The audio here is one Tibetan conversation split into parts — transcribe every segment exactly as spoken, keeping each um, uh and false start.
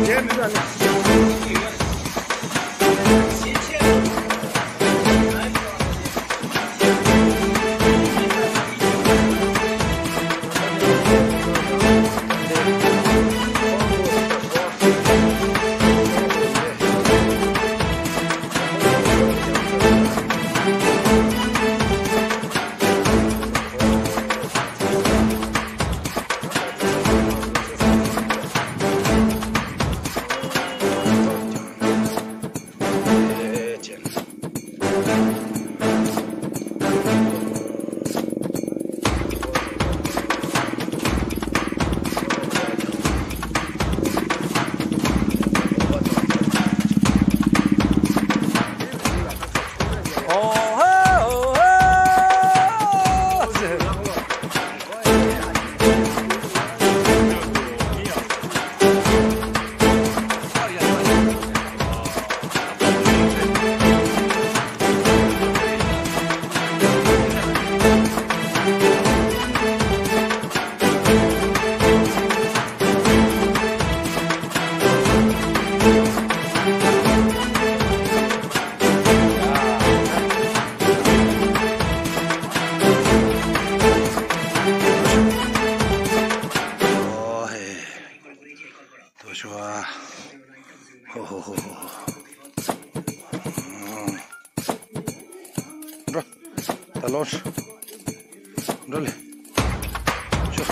ཐུགས་རྗེ་ཆེ། ཧོ་ཧོ་ཧོ་ཧོ། འགྲོ། ད་ལོངས། འགྲོ་ལེ། ཤོག་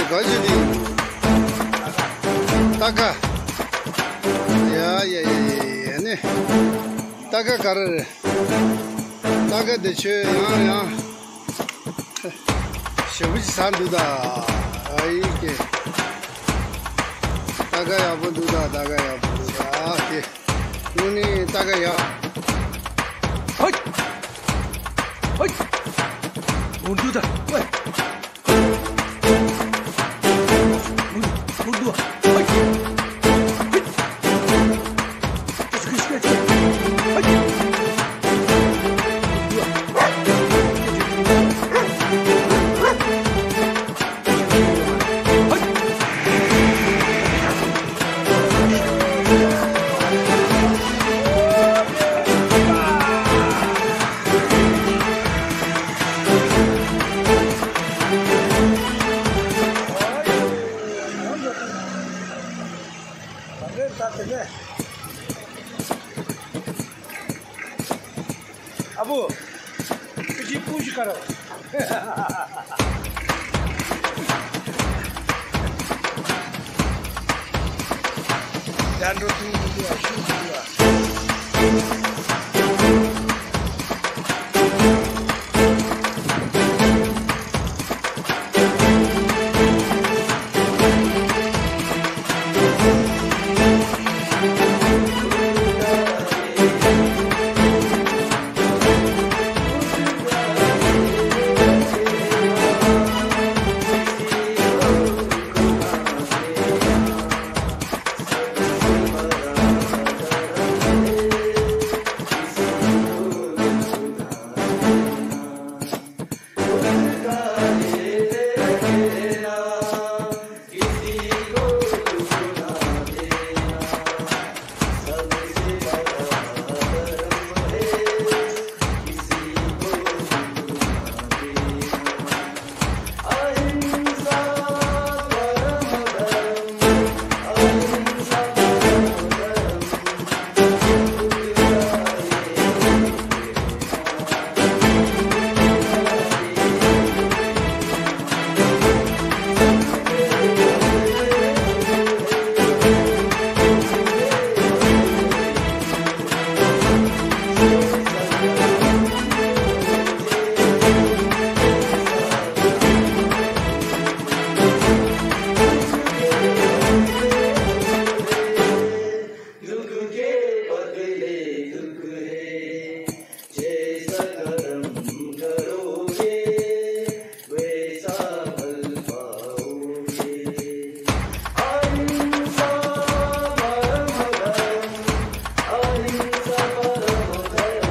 ག་ཅི་དེ། ཏ་ཀ་ཡ་ཡ་ཡ་ཡ་ཡ་ནི། ཏ་ཀ་ག་རེ་རེད། ཏ་ཀ་དེ་ཆོས་ཡང་ཡང་ཞེ་པོ་ཅིག་ཟ་འདུག་ད། ཨ་ཡི་ཀེ། ཏ་ཀ་ཡག་པོ་འདུག་ད། ཏ་ཀ་ཡག་པོ་འདུག་ད། ཨ་ཀེ། དངོས་གནས་ཏ་ཀ་ཡག་ཧོད། ཧོད། འོ་འདུག་ད། ཝེ། ཨ་བུ། ཁྱོད་ཀྱིས་སྤུ་ཞིག་དཀར་རོ། ཡར་འགྲོ་དུང་དུ་འགྲོ་བ་ཤུགས་ཀྱིས་འགྲོ་བ། दुख के बदले दुख है, जैसा कर्म करोगे, वैसा फल पाओगे। अहिंसा परम धर्म, अहिंसा परम धर्म।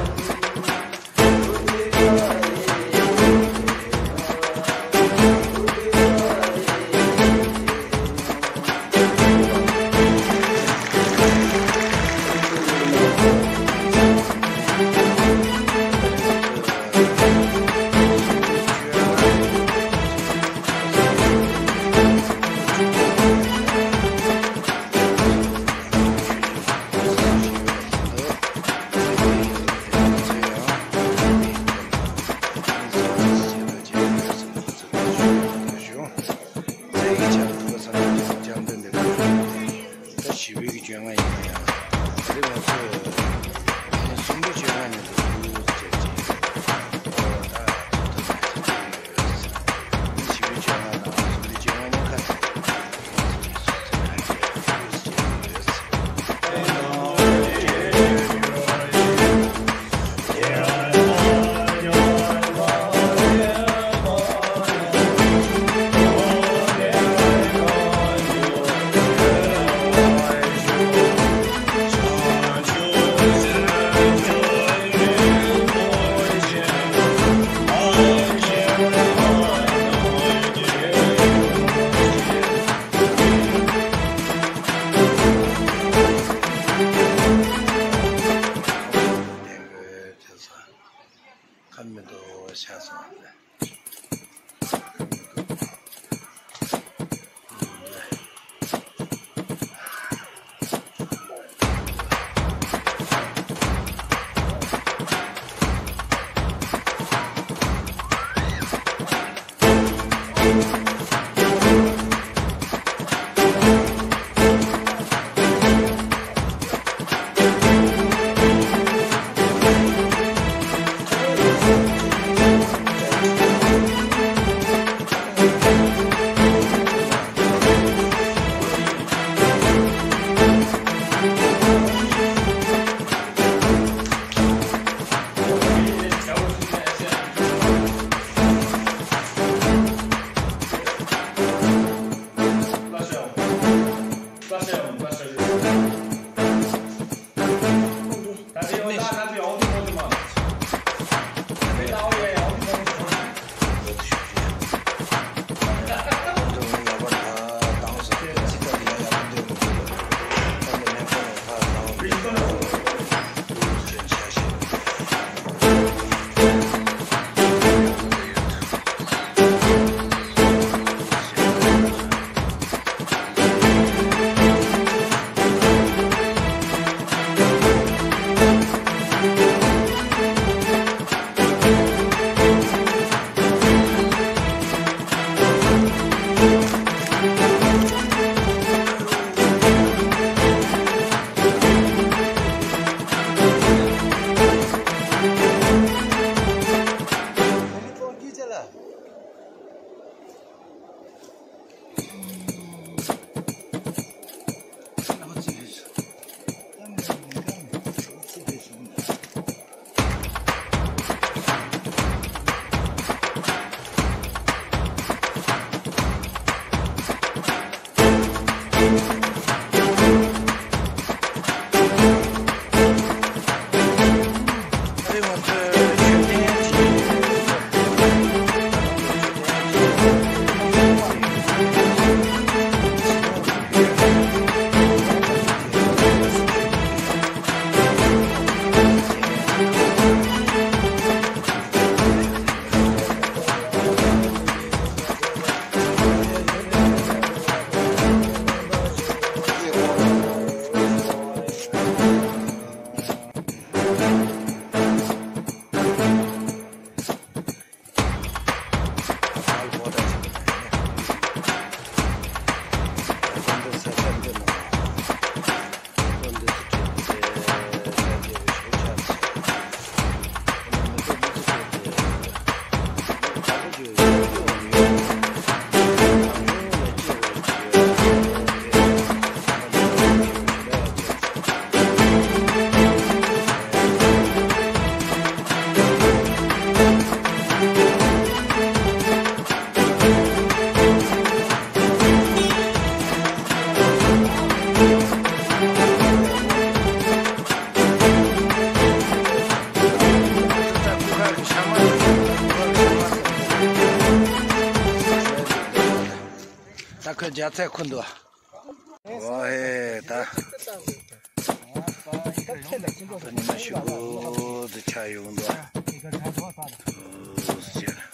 ད་ཞི་བའི་གི་བཅོ་ལྔ་ཡིན་ན་ཡང་། ད་རེས་ང་ཚོས་གསུམ་པའི་བཅོ་ལྔ་ཉིན་དུ་ཐུགས་བཅད་ཅིང་། ཨོ་ད་ཐུགས་ཐུགས་ཐུགས་ཐུགས་ཡོད། ཞི་བའི་བཅོ་ལྔ་དང་གསུམ་པའི་བཅོ་ལྔ་ཉིན་ཁ་ཐུག་ཁ་མི་འདུག་ཤ་སོང་། ཁོས་རྒྱ་ཚད་ཁུར་འདུག་ཨོ་ཧེ་ད། ད་ཉི་མ་ཞིག་གོ་དུ་ཆ་ཡོང་འདུག་ཨོ་ཟེར།